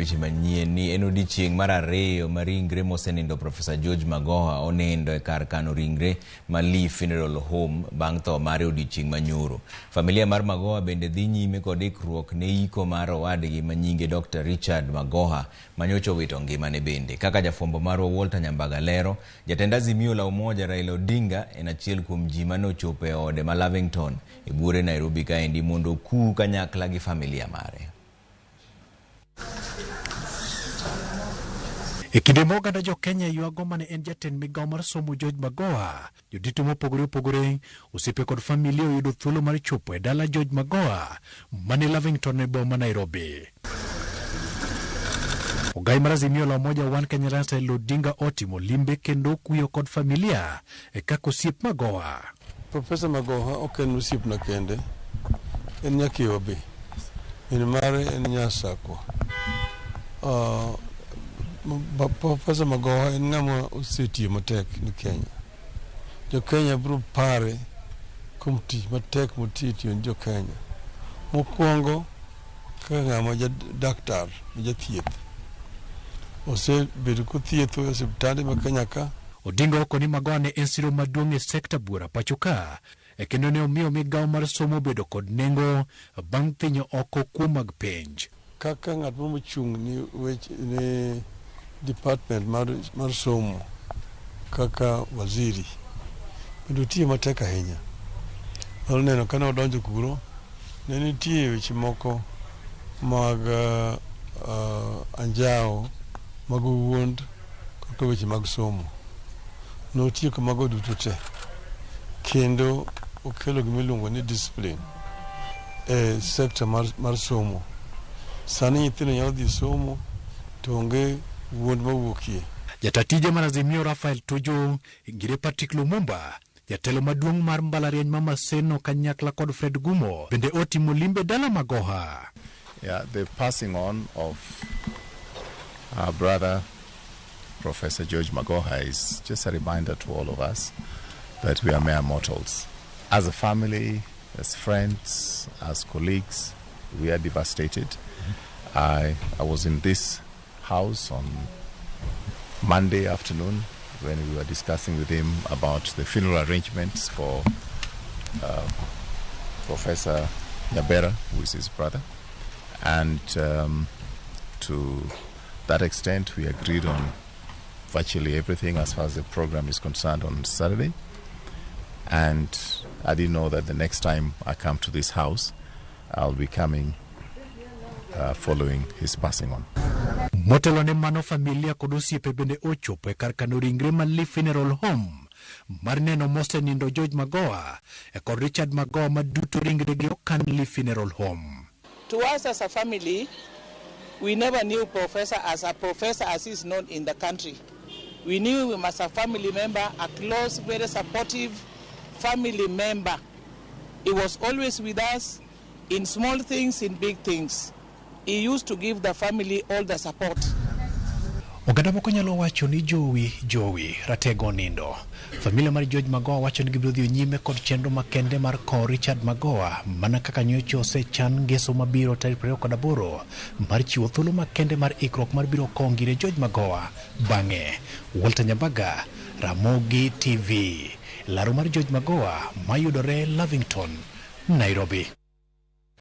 Weche manyien ni en odiechieng' mar ariyo ma ringre mosenindo Profesa George Magoha onindo e kar kano ringre ma Lee Funeral Home bang' tho mare odiechieng' manyoro. Familia mar Magoha bende dhi nyime kod ikruok ne iko mar owadgi ma nyinge Dr. Richard Magoha manyocha owito ngimane bende. Kaka jafwambo marwa Walter Nyambaga lero, jatend Azimio la Umoja Raila Odinga en achiel kuom ji mane ochopo e ode ma Lavington e buore Nairobi kaendi mondo okuu kanyakla gi familia mare. E kinde ma oganda jo Kenya ywago mane en jatend migawo mar somo George Magoha, jodito mopogore opogore, osiepe kod familia oyudo thuolo mar chopo e dala George Magoha mane Lavington e boma Nairobi. Ogai mar Azimio la Umoja One Kenya Alliance Raila Odinga otimo limbe kendo okuyo kod familia e kaka osiep Magoha. Profesa Magoha ok en osiepna kende, en nyakewa be. Min mare en nyasakwa. Profesa Magoha en ng'ama osetiyo matek ni Kenya. Jo Kenya biro pare kuom tich matek motiyo tiyo ni jo Kenya. Mokwongo kaka ng'ama ja daktar ma jathieth. Osebedo kothietho e osiptande ma Kenya ka. Odinga oko ni Magoha ne en siro maduong' e sekta buora pacho ka e kendo ne omiyo migawo mar somo obedo kod nengo bang' thinyo oko kuo mag penj. Kaka ng'at moro mochung' ni weche ni department mar somo kaka waziri bende otiyo matek ahinya. Wanyalo neno kane odonjo kuro ne nitie weche moko mag anjawo mag wuond kaka weche mag somo. Notieko mago duto te kendo okelo gima iluongo ni discipline e sector mar somo. Sani nyithindo nyalo dhi somo to onge wuond mawuokie. Jata tije mar Azimio Raphael Tuju, Ngire Patrick Lumumba, jatelo maduong' mar mbalariany ma Maseno kanyakla kod Fred Gumo bende otimo limbe dala Magoha. Yeah, the passing on of our brother Professor George Magoha is just a reminder to all of us that we are mere mortals. As a family, as friends, as colleagues, we are devastated. I was in this house on Monday afternoon when we were discussing with him about the funeral arrangements for Professor Nyabera, who is his brother. And to that extent, we agreed on virtually everything as far as the program is concerned on Saturday. And I didn't know that the next time I come to this house, I'll be coming following his passing on. Motelo ne mano familia kod osiepe bende ochopo e kar kano ringre ma Lee Funeral Home mar neno mosenindo George Magoha e kod Richard Magoha ma duto ringregi okan Lee Funeral Home. To us as a family, we never knew Professor as a professor as he is known in the country. We knew him as a family member, a close, very supportive family member. He was always with us in small things, in big things. He used to give the family all the support. Oganda moko nyalo wacho ni jowi jowi ratego nindo. Familia mar George Magoha wacho ni gibiro dhi nyime kod chenro makende mar kowo Richard Magoha mana kaka nyocha osechan ngeso mabiro tarik 28 mar chiwo thuolo makende mar ikruok mar biro kowo ngire George Magoha bang'e. Walter Nyambaga, Ramogi TV, laro mar George Magoha mayudore Lavington, Nairobi.